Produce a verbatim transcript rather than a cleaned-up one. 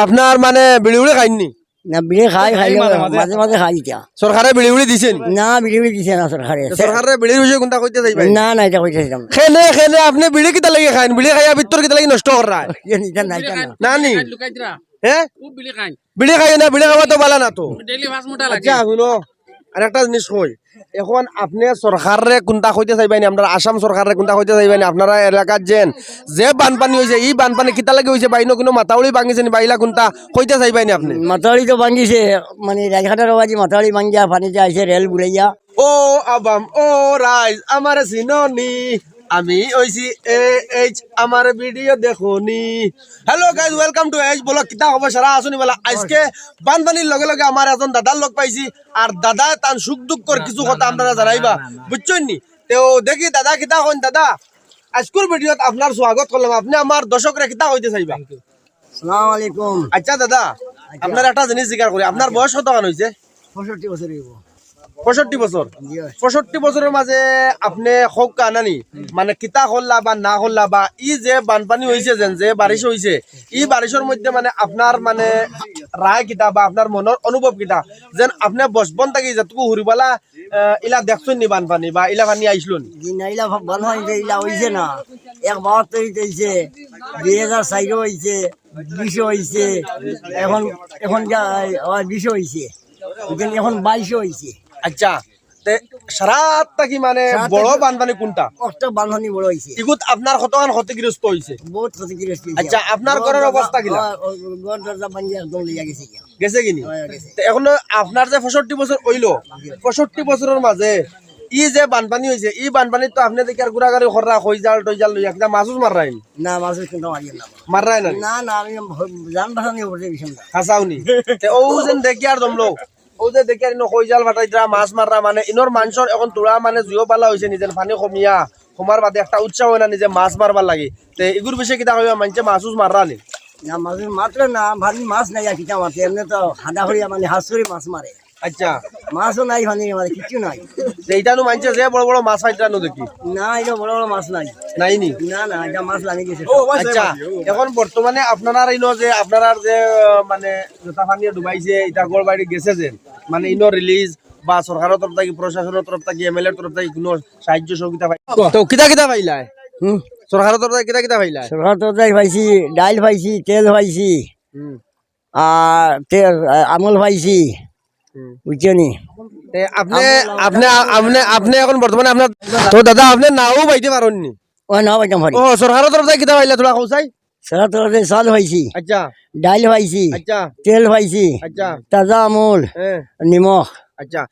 আপনার মানে বিড়ি উড়ি খাইননি? না, বিড়ি খাই, খাই খাই মাঝে মাঝে। মাঝে মাঝে খাই ইতা। সরকারে বিড়ি উড়ি দিছেনি? না, বিড়ি উড়ি দিছে না সরকারে। তো সরকারে বিড়ির বিষয়ে কুনটা কইতা চাইবায়? না, না, ইটা কইতা চাইতাম না। কেনে, কেনে আপনে বিড়ি কিতার লাগি খাইন? বিড়ি খাইয়া ভিতর কিতার লাগি নষ্ট কররা? ইটা না, ইটা না। না নি? লুকাইতরা। হে? ও বিড়ি খাইন। বিড়ি খাইন না, বিড়ি খাওয়া তো বালা না তো। ডেইলি পাঁচ মুঠা লাগে। আচ্ছা, হুনো, আরেকটা জিনিস কই। এখন আপনে সরকাররে কুনটা কইতা চাইবায়নি, আপনারা আসাম সরকাররে কুনটা কইতা চাইবায়নি, আপনারা এলাকাত যেন যে বানপানি অইছে, ই বানপানি কিতার লাগি অইছে, বা ইনো কুনু মাথাউড়ি ভাঙিছেনি, বা ইলা কুনটা কইতা চাইবায়নি আপনে? মাথাউড়ি তো ভাঙিছে, মানে রায়হাটার বাদি মাথাউড়ি ভাঙিয়া পানিতে আইছে রেল বুড়াইয়া। ও আবাম, ও রাইজ, আমারে চিননি, আমি অইছি এ এইচ, আমার ভিডিও দেখোনি। Hello guys, welcome to H vlog। কিতা খবর, সারা আছোনি বালা? আইজকে বানপানির লগে লগে আমার একজন দাদার লগ পাইছি, আর দাদায় তান সুখ দুঃখর কিছু কথা আপনারা জানাইবা, বুঝছইন নি? তেউ দেখি দাদা কিতা কইন। দাদা, আইজকুর ভিডিওত আপনার স্বাগত করলাম, আপনে আমার দর্শকরে কিতা কইতা চাইবা? আসসালামু আলাইকুম। আচ্ছা দাদা, আপনার একটা জিনিস জিকার করি, আপনার বয়স কতখান অইছে? পঁয়ষট্টি বছর অইবো। পঁয়ষট্টি বছর? জি অয়। পঁয়ষট্টি বছরর মাঝে আপনে কউক্কা নানি, মানে কিতা করলা বা না করলা, বা ই যে বানপানি অইছে যেন, যে বারিশ অইছে, ই বারিশর মধ্যে মানে আপনার মানে রায় কিতা বা আপনার মনর অনুভব কিতা? যেন আপনে বচপন থাকি যেটুকু হুরুবালা, আহ, ইলা দেখছইন নি বানপানি বা ইলা পানি আইছলো নি? জি না, ইলা বানপানি যে ইলা অইছে না, এক বাহাত্তর অইছে, দুই হাজার চাইরো অইছে, বিশো অইছে, এখন, এখন যা, আবার বিশো অইছে, বুঝছইন, এখন বাইশো অইছে। আচ্ছা, তে সারাত থাকি মানে সারাত বড় থাকি বানপানি কুনটা? একটা বানপানি বড় অইছে। ইগুত আপনার কতখান ক্ষতিগ্রস্ত অইছে? বহুত ক্ষতিগ্রস্ত অইছে। আচ্ছা, আপনার ঘর ঘরর দরজা, অবস্থা কিলা? ঘর, ঘর দরজা ভাঙিয়া একদম লইয়া গেছে গিয়া। গেছে গিনি? হ্যাঁ, গেছে। তে এখন আপনার যে পঁয়ষট্টি বছর অইলো, জি। পঁয়ষট্টি বছরর মাঝে ই যে বানপানি অইছে, ই বানপানিত তো আপনে দেখিয়ার ঘুরাঘুরি কররা, খইজাল টইজাল লইয়া, কিতা মাছ উছ মাররায়নি? না, মাছ উছ কুনটা মারিয়ার না। মাররায় না? না, না, আমি জান বাচানির উপরে গেছিলাম না। হাছাউ নি? তে অউ যেন দেখিয়ার জমলো, অউ যে দেখিয়ার ইনো খইজাল ফাটাইতরা, মাছ মাররা, মানে ইনোর মানষর এখন থুড়া মানে জিও বালা অইছে নি, যেন পানি কমিয়া, কমার বাদে একটা উৎসাহ অয় না নি যে মাছ মারবার লাগি। তে ইগুর বিষয়ে কিতা কইবা, মানষে মাছ উছ মাররা নি? না, মাছ উছ মাররা না, পানি মাছ নাই আর কিতা মারতে, এমনে তো হাদা করিয়া মানে হাছ করি মাছ মারে। আচ্ছা। মাছও নাই, পানি মানে কিচ্ছু নাই। তে ইটা নু মানষে যে বড় বড় মাছ পাইতরা নু দেখি। না, ইনো বড় বড় মাছ নাই। নাই নি? না, না, ইটা মাছ লামি গেছে। আচ্ছা, এখন বর্তমানে আপনারার ইনো যে, আপনারার যে, আহ, মানে যেটা পানিয়ে ডুবাইছে, ইটা ঘর বাড়ি গেছে যে, মানে ইনো রিলিজ বা সরকারর তরফ থাকি, প্রশাসনর তরফ থাকি, এমএলএর তরফ থাকি কুনু সাহায্য সহযোগিতা পাই? তো কিতা কিতা পাইলায়? হুম। সরকারর তরফ থাকি কিতা কিতা পাইলায়? সরকারর তরফ থাকি পাইছি, ডাইল পাইছি, তেল পাইছি। হুম। আর তেল, আ, আমুল পাইছি। হুম। বুঝছো নি? তে আপনে, আমুল, আমুল। আপনে, আপনে, আপনে এখন বর্তমানে আপনার, তো দাদা, আপনে নাও পাইতে পারইন নি? ও, নাও পাইতাম পারি। ও, সরকারর তরফ থাকি কিতা পাইলা, থুড়া কও চাই? সরকারর তরফ থাকি চাউল পাইছি। আচ্ছা। ডাইল পাইছি। আচ্ছা। তেল পাইছি। আচ্ছা। তাজা আমুল। হ্যাঁ। নিমখ। আচ্ছা।